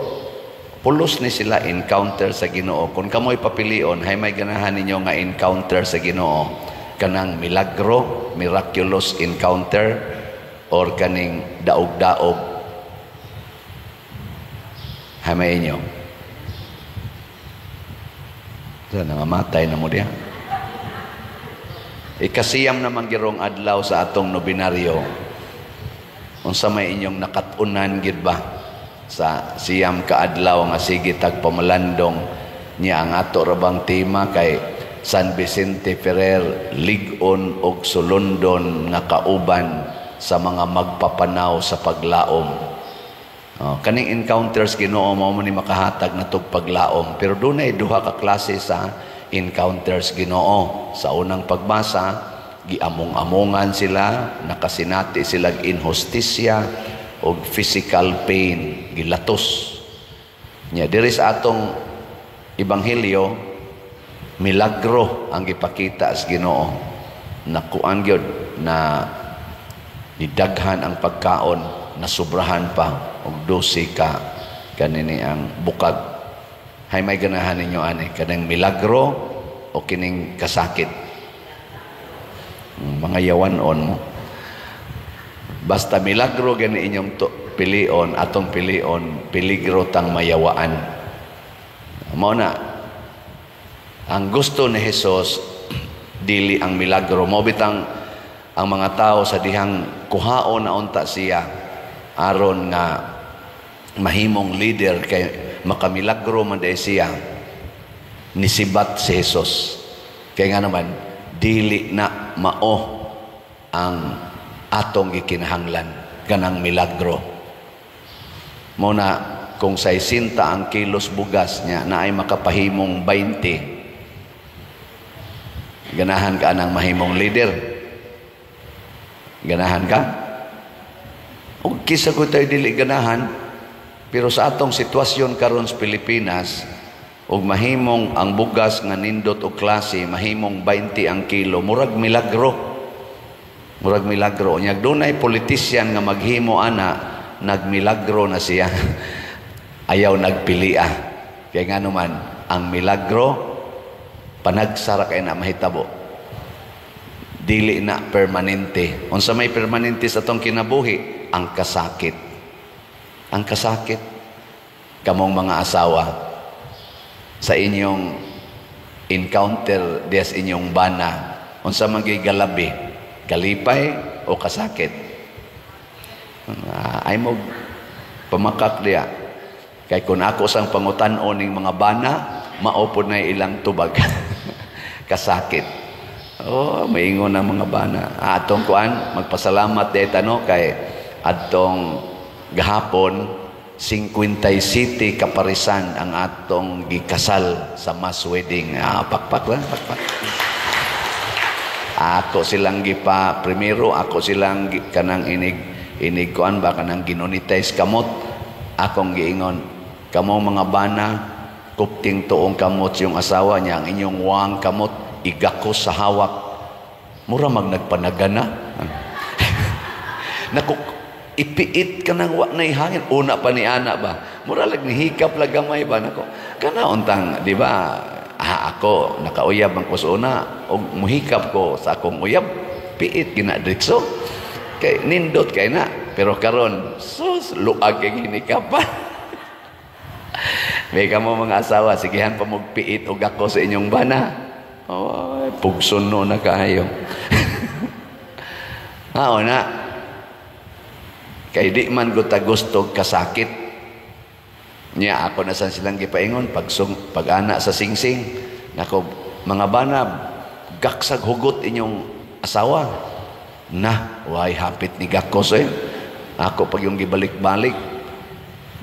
pulos ni sila encounter sa Ginoo. Kung kamoy papilion, hay may ganahan ninyo nga encounter sa Ginoo. Kanang milagro, miraculous encounter, or kaning daog-daog. Hay may inyo. Sa nangamatay na mo diha. Ikasiyam naman girong adlaw sa atong nobinaryo. Unsa may inyong nakat-unan gid ba sa siyam ka adlaw nga sige tag pamalandong niya? Ang ato ra bang tema kay San Vicente Ferrer, lig-on og sulondon nga kauban sa mga magpapanaw sa paglaom. Oh, kaning encounters Ginoo mao man ni makahatag na tog paglaom, pero dunay duha ka klase sa encounters Ginoo. Sa unang pagbasa, giamong-amongan sila, nakasinati sila inhustisya og physical pain, gilatos. Nya diri sa atong ebanghelyo, milagro ang gipakita sa Ginoo. Nakuan gyud na nidaghan ang pagkaon, nasubrahan pa og 12 ka kanini ang bukag. Hay may ganahan ninyo ani, kanang milagro o kining kasakit? Mga yawan-on mo. Basta milagro gani inyong pilion, atong pilion, peligro tang mayawaan. Mao na ang gusto ni Jesus dili ang milagro. Mao bitang ang mga tao sa dihang kuhaon na unta siya aron nga mahimong leader kay makamilagro man day siya, nisibat si Jesus. Kay nga naman dili na mao ang atong gikinahanglan kanang milagro. Mo na kung 60 ang kilos bugas niya na ay makapahimong 20, ganahan ka nang mahimong leader. Ganahan ka? O kisa ko tayo dili ganahan, pero sa atong sitwasyon karon sa Pilipinas, ug mahimong ang bugas nga nindot og klase, mahimong 20 ang kilo, murag milagro. Murag milagro. Nya dunay politician nga maghimo ana, nagmilagro na siya. Ayaw nagpilia. Kaya nga naman, ang milagro, panagsara kay na mahitabo. Dili na permanente. Unsa may permanente sa atong kinabuhi? Ang kasakit. Ang kasakit. Kamong mga asawa, sa inyong encounter diya sa inyong bana, unsa man galabi, kalipay o kasakit? Ay mo pamakak diya. Kay kung ako sang pangutan-on ning mga bana, mao pod na ilang tubag. Kasakit. Oh, maingon ang mga bana. Atong kuan, magpasalamat di tano kay adtong gahapon 57 kaparisan ang atong gikasal sa mass wedding. Pakpak lang, pakpak. Ako silang gipa primero, ako silang kanang inig inig kuan ba, kanang ginonitize kamot. Akong giingon, kamo mga bana, kupting tuong kamot yung asawa niya, ang inyong wang kamot igakos sa hawak. Mura mag nagpanagana. Naku, ipiit ka nang wa na hangin. Una pa ni ana ba? Mura lag nihikap lag gamay ba? Nako, kana untang, di ba? Ako, nakauyab ang kusuna, og muhikap ko sa akong uyab, piit gina dritso. Kay nindot kay na. Pero karon, sus, luag kay hinikapan. May kamo mga asawa, sigihan pa magpiit og ako sa inyong bana. Oh, pugson no na kaayo. Mao na. Kay di man gud ta gusto kasakit. Nya ako na san silang gipaingon pagsung pag-ana sa singsing. Nako, mga bana, gaksag hugot inyong asawa. Na, way hapit ni gakos eh. Ako pag yung gibalik-balik.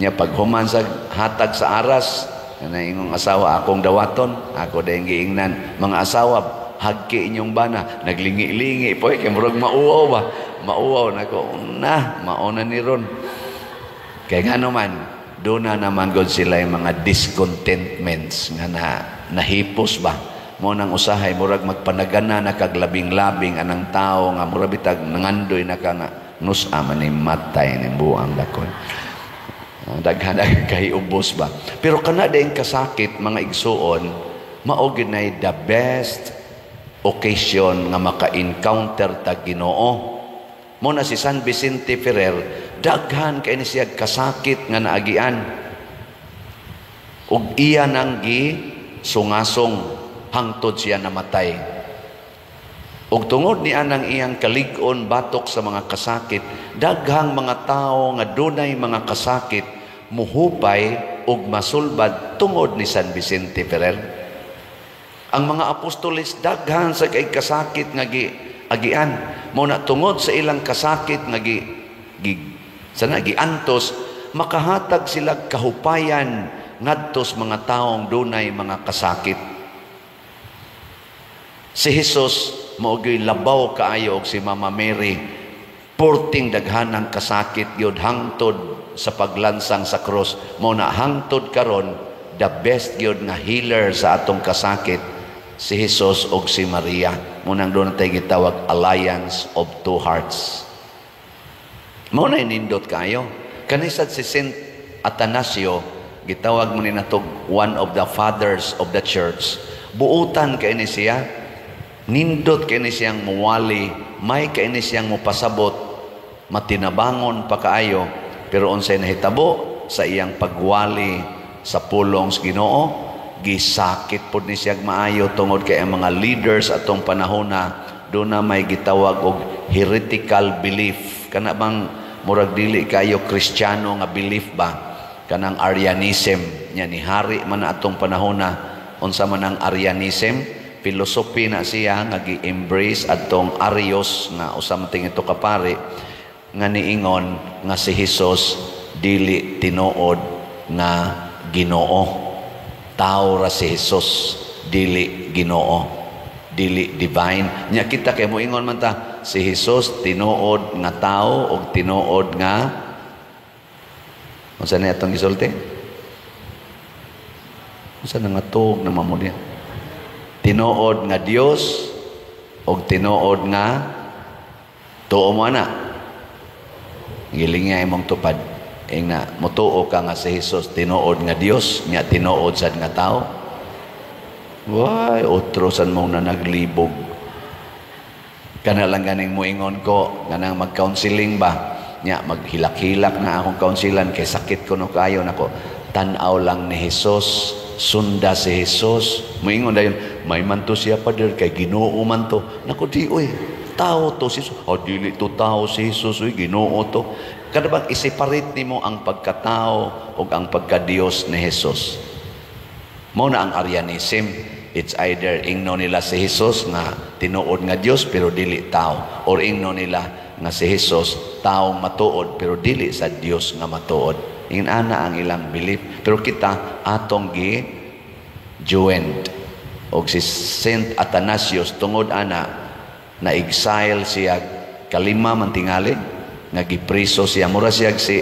Nya pag human sa hatag sa aras, na ingong asawa akong dawaton, ako dayong giingnan. Mga asawa, hagki inyong bana, naglingi-lingi po eh, kay murag mauwaw ba? Mauwaw nako, na, mauna ni ron. Kaya nga naman, doon na naman god sila yung mga discontentments nga na nahipos ba? Mo nang usahay, murag magpanagana na kaglabing-labing anang tao nga murag bitag nangandoy na ka nga nusa man ni matay ni buang dakon. Daghan kay ubos ba. Pero kana din kasakit mga igsuon, mao gyud nay the best occasion nga maka-encounter ta Ginoo. Mo na si San Vicente Ferrer, daghan kay ni siya kasakit nga naagian. Ug iya nang gi sungasong hangtod siya namatay. Ug tungod ni anang iyang kalig-on batok sa mga kasakit, daghang mga tawo nga dunay mga kasakit muhupay ug masulbad tungod ni San Vicente Ferrer. Ang mga apostoles daghan sa kay kasakit nga gi agian. Mo na tungod sa ilang kasakit nga gi, gi sana giantos, makahatag sila kahupayan ngadto sa mga taong dunay mga kasakit. Si Jesus mao gyud labaw kaayo og si Mama Mary, porting daghanang kasakit gyud hangtod sa paglansang sa krus. Mao na hangtod karon the best gyud nga healer sa atong kasakit si Jesus og si Maria. Mao nang doon tayo gitawag alliance of two hearts. Mao na nindot kayo. Kanisad si Saint Atanasio, gitawag mo ni natog one of the fathers of the church. Buutan kay ni siya, nindot kay ni siyang muwali, may kay ni siyang mupasabot, matinabangon pa kaayo, pero unsay nahitabo sa iyang pagwali sa pulong sa Ginoo, gisakit pod ni siya maayo tungod kay ang mga leaders atong panahona do na may gitawag og heretical belief. Kana bang murag dili kayo Kristiyano nga belief ba? Kanang Arianism nya ni hari man atong panahona. Unsa man ang Arianism? Philosophy na siya nga gi-embrace adtong Arius nga usa man ito kapari nga niingon nga si Hesus dili tinuod nga Ginoo. Tao ra si Hesus, dili Ginoo. Dili divine. Nya kita kay moingon man ta, si Jesus tinuod nga tao og tinuod nga, unsa na atong gisulti? Unsa na nga tuog na mamo niya? Tinuod nga Dios og tinuod nga tuo mo ana. Giling nga imong tupad. Ingna, motuo ka nga si Jesus tinuod nga Dios, nya tinuod sad nga tao. Way, otro san mo na naglibog. Kana lang ganing moingon ko, kanang mag-counseling ba? Nya maghilak-hilak na akong counselan kay sakit ko no kayo nako. Tan-aw lang ni Jesus, sunda si Jesus. Moingon dayon, may man to siya, Father, kay Ginoo man to. Nako, di oy. Tao to si Jesus. Oh, dili to tao si Jesus, oy, Ginoo to. Kada bang i-separate nimo ang pagkatao ug ang pagka-Dios ni Jesus. Mao na ang Arianism. It's either ingno nila si Jesus nga tinuod nga Dios pero dili tao, or ingno nila nga si Jesus tao matuod pero dili sa Dios nga matuod. Inana ang ilang belief. Pero kita atong gi joined og si Saint Athanasius, tungod ana na exile siya, kalima man tingali nga gipriso siya. Mura siya si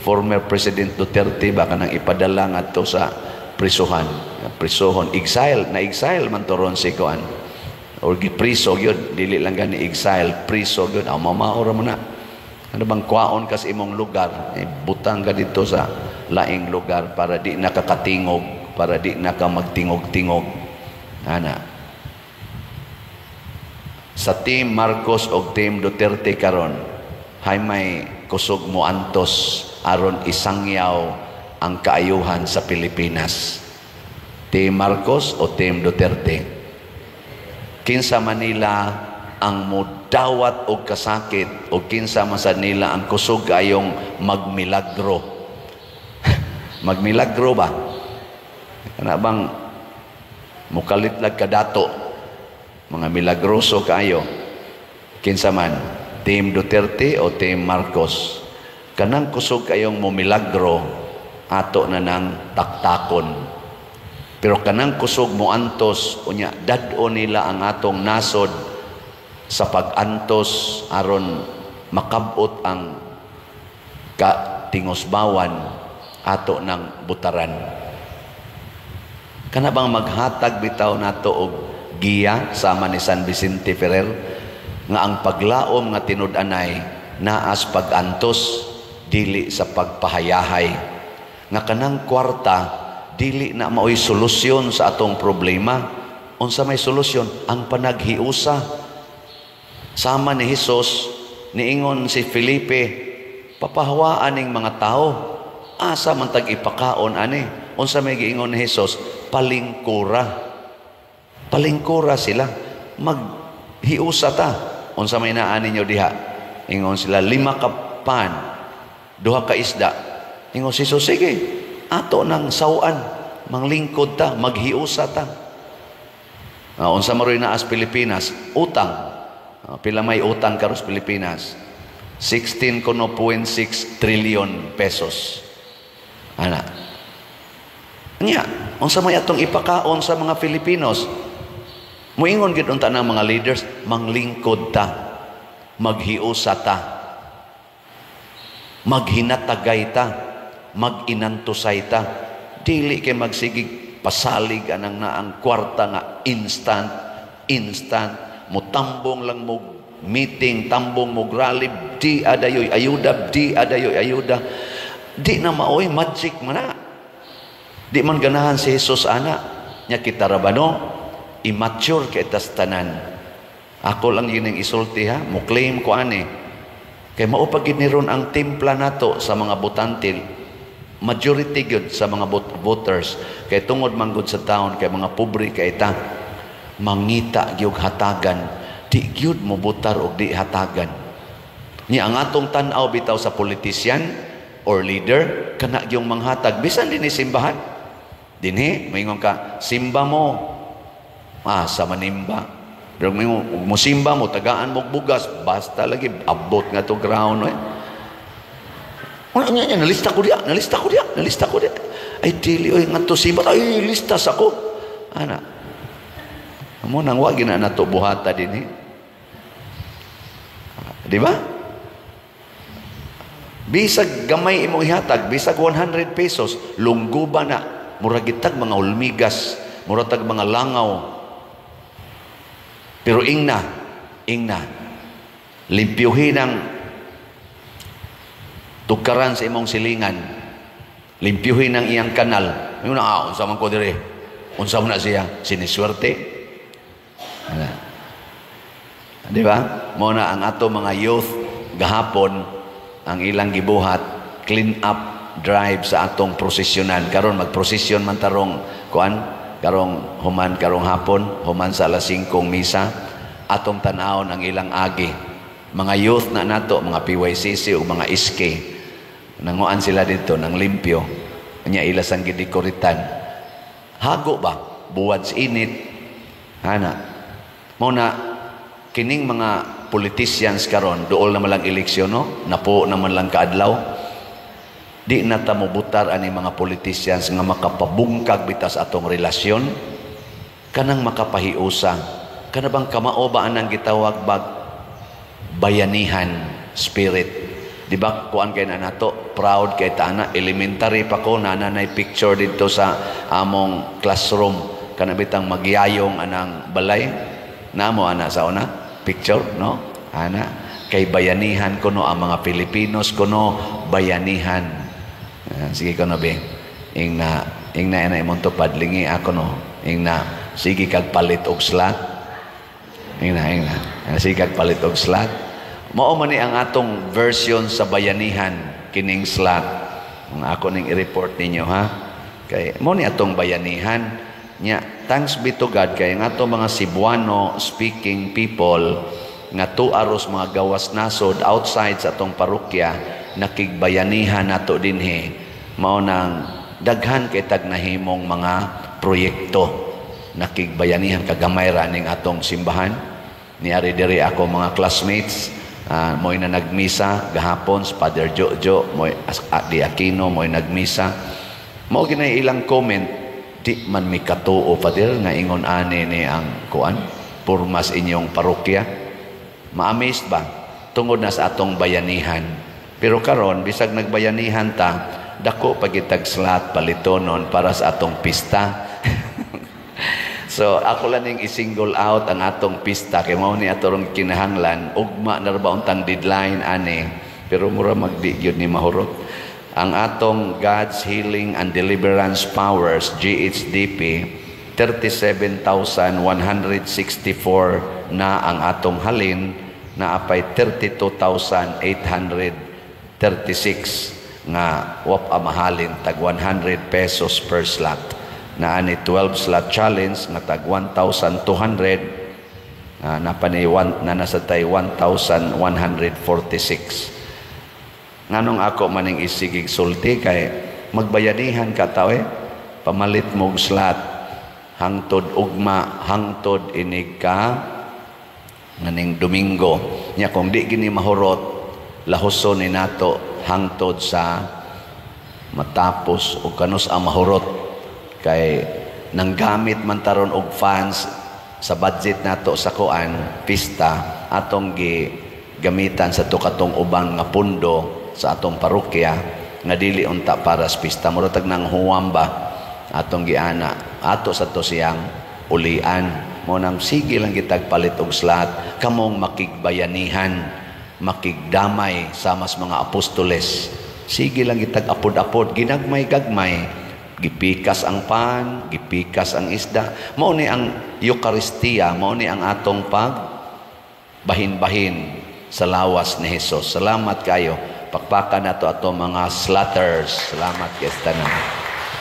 former President Duterte ba, kanang ipadala ngadto sa prisuhan, prisuhon, exile na, exile man to ron si kuan or gipriso gyud, dili lang gani exile, priso gyud. Aw, mamao ra mo na. Ano bang kwaon kas imong lugar, eh, butang ka dito sa laing lugar para di nakakatingog, para di na ka magtingog-tingog ana. Sa Team Marcos og Team Duterte karon, hay may kusog mo antos aron isangyaw ang kaayuhan sa Pilipinas? Team Marcos o Team Duterte? Kinsa man nila ang mudawat og kasakit o kinsa man sad nila ang kusog kayong magmilagro? Magmilagro ba? Kana bang mukalit lag kadato, mga milagroso kayo? Kinsa man, Team Duterte o Team Marcos? Kanang kusog kayong momilagro, ato na nang taktakon. Pero kanang kusog mo antos, unya dad-o nila ang atong nasod sa pag-antos aron makabot ang katingosbawan, ato ng butaran. Kana bang maghatag bitaw nato og giya sama ni San Vicente Ferrer nga ang paglaom nga tinud-anay naas pag-antos, dili sa pagpahayahay, nga kanang kwarta dili na maoy solusyon sa atong problema? Unsa may solusyon? Ang panaghiusa sama ni Hesus. Niingon si Felipe, "Papahawaan ning mga tao, asa man tag ipakaon ani?" Unsa may giingon ni Hesus? "Palingkura, palingkura sila, maghiusa ta. Unsa may naa ninyo diha?" Ingon sila, "Lima ka pan, duha ka isda." Ingon si Jesus, "Sige, ato nang sawan, manglingkod ta, maghiusa ta." Unsa maroy naa sa Pilipinas? Utang. Pila may utang karon sa Pilipinas? 16.6 trillion pesos. Ana. Nya, unsa may atong ipakaon sa mga Filipinos? Muingon gid unta ng mga leaders, manglingkod ta, maghiusa ta, maghinatagay ta, maginantusay ta. Dili kay magsigig pasalig anang naang kwarta nga instant, instant, mutambong lang mo meeting, tambong mo rally, di adayoy ayuda, di adayoy ayuda. Di na maoy magic man na. Di man ganahan si Jesus ana. Nya kita ra ba no? Immature kay tas tanan. Ako lang yun ang isulti ha, mo claim ko ani. Kay mao pa gid ni ron ang timpla nato sa mga botante. Majority gyud sa mga voters kay tungod man gud sa town kay mga pobre kay ta, mangita gyud hatagan, di gyud mo botar og di hatagan. Nya ang atong tan-aw bitaw sa politician or leader, kana gyung manghatag, bisan dinhi simbahan. Dinhi moingon ka, "Simba mo." Ah, sa manimba. Pero mo mo simba mo, tagaan mo bugas, basta lagi abot nga to ground eh. Ano niya niya, nalista ko diya, nalista ko diya, nalista ko diya. Ay, dili, oy, ngadto simba, ay, lista sa ko. Ana. Mao nang wa gina nato buhata dinhi. Di ba? Bisag gamay imong ihatag, bisag 100 pesos, lungguba na, murag gitag mga hulmigas, murag tag mga langaw. Pero ingna, ingna, limpyuhin ang tukaran sa imong silingan. Limpyuhin ang iyang kanal. Yung na, ah, unsa man ko dire? Unsa man na siya? Siniswerte? Ana. Di ba? Mao na ang ato mga youth gahapon, ang ilang gibuhat, clean up drive sa atong prosesyonan. Karon magprosesyon man tarong kuan, karong human, karong hapon, human sa alas 5 misa, atong tan-awon ang ilang agi. Mga youth na nato, mga PYCC o mga SK, nanguan sila dito ng limpyo. Nya ila sang gidekoritan. Hago ba? Buwad sa init. Ana. Mao na kining mga politicians karon, duol naman lang eleksyon, no? Napo naman lang kaadlaw. Di na ta mobutar ani mga politicians nga makapabungkag bitas atong relasyon, kanang makapahiusa. Kana bang kamao ba anang gitawag bag bayanihan spirit? Di ba kuan kay na nato, proud kay ta ana? Elementary pa ko, na nanay picture dito sa among classroom, kana bitang magyayong anang balay namo ana sa una picture, no? Ana kay bayanihan kuno ang mga Pilipinos kuno, bayanihan. Ah, sige kuno be, ing na ing na ana imong tupad, lingi ako, no? Ing na sige kag palit og slot, ing na ing na. Ah, sige kag palit og slot. Mao man ni ang atong version sa bayanihan, kining slot. Ang ako ning i-report ninyo, ha, kay mao ni atong bayanihan nya. Thanks be to God kay ang ato mga Cebuano speaking people nga tuaros mga gawas nasod, outside sa atong parokya, nakigbayanihan nato dinhi. Mao nang daghan kay tag nahimong mga proyekto, nakigbayanihan kagamay ra ning atong simbahan. Niari diri ako mga classmates, mo'y na nagmisa gahapon sa Father Jojo, mo'y di Aquino, mo'y nagmisa. Mao ginay ilang comment, "Di man mi katuo, Father, nga ingon ani ni ang kuan purmas inyong parokya." Ma-amazed ba? Tungod na sa atong bayanihan. Pero karon, bisag nagbayanihan ta, dako pagitag slot palitonon para sa atong pista. So ako lang ning i-single out ang atong pista kay mao ni atong kinahanglan. Ugma na ra ba untang deadline ani, pero mura magdi gyud ni mahurot ang atong God's Healing and Deliverance Powers, GHDP. 37,164 na ang atong halin na, apay 32,836 nga wap mahalin, tag 100 pesos per slot na ani, 12 slot challenge nga tag 1,200, napanay na nasa tay 1,146. Nganong ako maning isigig sulti? Kay magbayanihan ka tao eh, pamalit mo og slot hangtod ugma, hangtod inig ka nganing Domingo nya. Kung di gini mahurot, lahuson ni nato hangtod sa matapos o kanus ang mahurot, kay nanggamit man taron og funds sa budget nato sa kuan, pista, atong gi gamitan sa to katong ubang nga pundo sa atong parokya nga dili unta para sa pista. Mura tag nang huwam ba atong giana, ato sa to siyang ulian. Mao nang sige lang gitag palit og slot, kamong makigbayanihan, makigdamay sama sa mga apostoles. Sige lang gitag apod-apod, ginagmay-gagmay, gipikas ang pan, gipikas ang isda. Mao ni ang Eukaristiya, mao ni ang atong pag bahin-bahin sa lawas ni Jesus. Salamat kayo. Pakpakan nato ato mga slatters. Salamat kay tanan.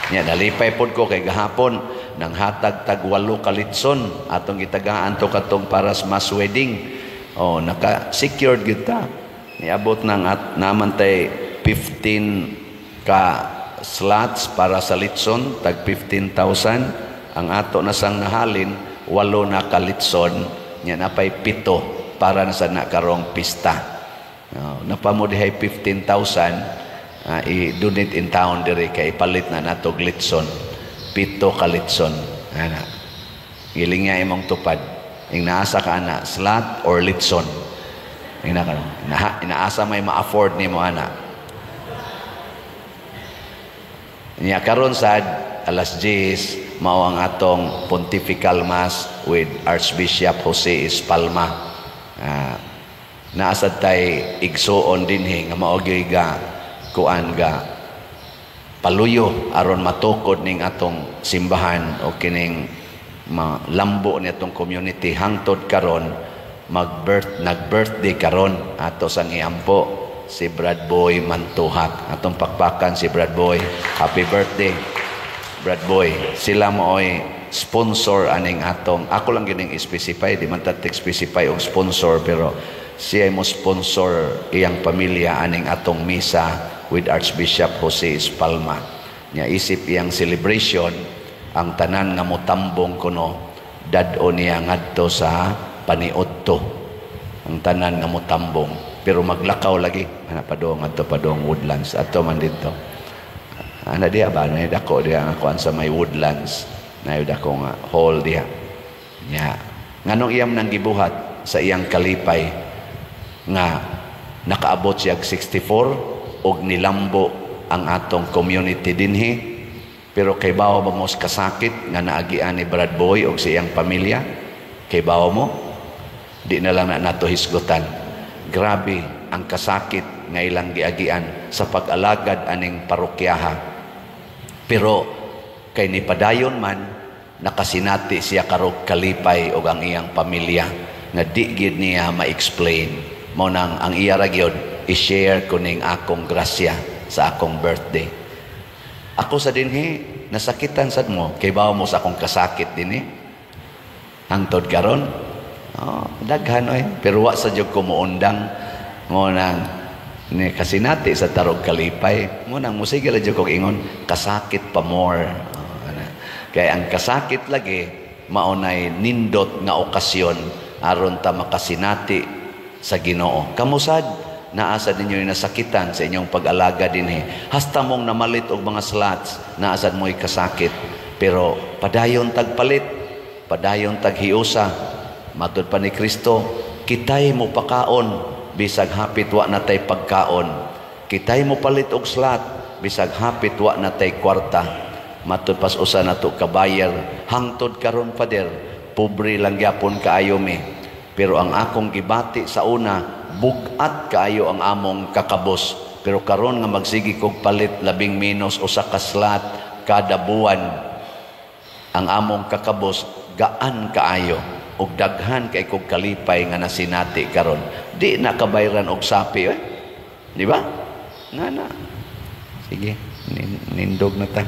Nya nalipay pod ko kay gahapon nang hatag tag walo ka litson atong gitagaan to katong para sa mass wedding. Oh, naka secured gyud ta. Niabot nang at naman tay 15 ka slots para sa litson, tag 15,000 ang ato na sang nahalin, walo na ka litson. Nya napay pito para na sa nakarong pista. Oh, napamo dihay 15,000, i-donate in town diri kay ipalit na natog litson, pito ka litson ana. Giling niya imong tupad. Ing naasa ka ana, slot or litson. Ing na ka, inaasa may ma-afford nimo ana. Niya karon sad alas 10 mao ang atong pontifical mass with Archbishop Jose Espalma. Naasad tay igsuon dinhi nga mao gyud ga kuan ga paluyo aron matukod ning atong simbahan o kining malambo ni atong community hangtod karon. Mag-birth nag-birthday karon ato sang iampo si Brad Boy Mantuhak. Atong pakpakan si Brad Boy. Happy birthday, Brad Boy. Sila mooy sponsor aning atong, ako lang gining specify, di man ta specify og sponsor, pero siya mo sponsor iyang pamilya aning atong misa with Archbishop Jose Espalma. Nya isip iyang celebration, ang tanan nga motambong kuno dad-o niya ngadto sa paniudto, ang tanan nga motambong, pero maglakaw lagi ana padung adto, padung Woodlands ato man didto ana diha ba na dako diha nga kuan sa may Woodlands na dako nga hall diha. Nya nganong iyam nang gibuhat sa iyang kalipay nga nakaabot siya 64 og nilambo ang atong community dinhi? Pero kay bawo ba mo sa kasakit nga naagian ni Brad Boy og sa iyang pamilya? Kay bawo mo? Di na lang na nato hisgutan. Grabe ang kasakit nga ilang giagian sa pag-alagad aning parokyaha. Pero kay ni padayon man, nakasinati siya karog kalipay og ang iyang pamilya nga di gid niya ma-explain. Mao nang ang iya ra gyud i-share ko ning akong grasya sa akong birthday. Ako sa dinhi nasakitan sad mo, kay bawo mo sa akong kasakit dinhi. Hangtod karon, oh, daghan oy, pero wa sa jud ko moundang. Mo nang ni kasinati sa tarog kalipay. Mo nang musige ra jud kog ingon kasakit pa more. Oh, ana. Kay ang kasakit lagi maunay nindot nga okasyon aron ta makasinati sa Ginoo. Kamusad naasad ninyo yung nasakitan sa inyong pag-alaga dinhi. Hasta mong namalit og mga slots, naasad mo'y kasakit. Pero padayon tagpalit, padayon taghiusa. Matud pa ni Kristo, kitay mo pakaon bisag hapit wa na tay pagkaon. Kitay mo palit og slot bisag hapit wa na tay kwarta. Matud pas usa nato kabayer, hangtod karon, Father, pobre lang gyapon kaayo mi. Pero ang akong gibati sa una, bugat kaayo ang among kakabos. Pero karon nga magsige kog palit labing menos usa ka slot kada buwan, ang among kakabos gaan kaayo ug daghan kay kog kalipay nga nasinati karon. Di na kabayran og sapi eh. Di ba? Nga na. Sige, nindog na ta.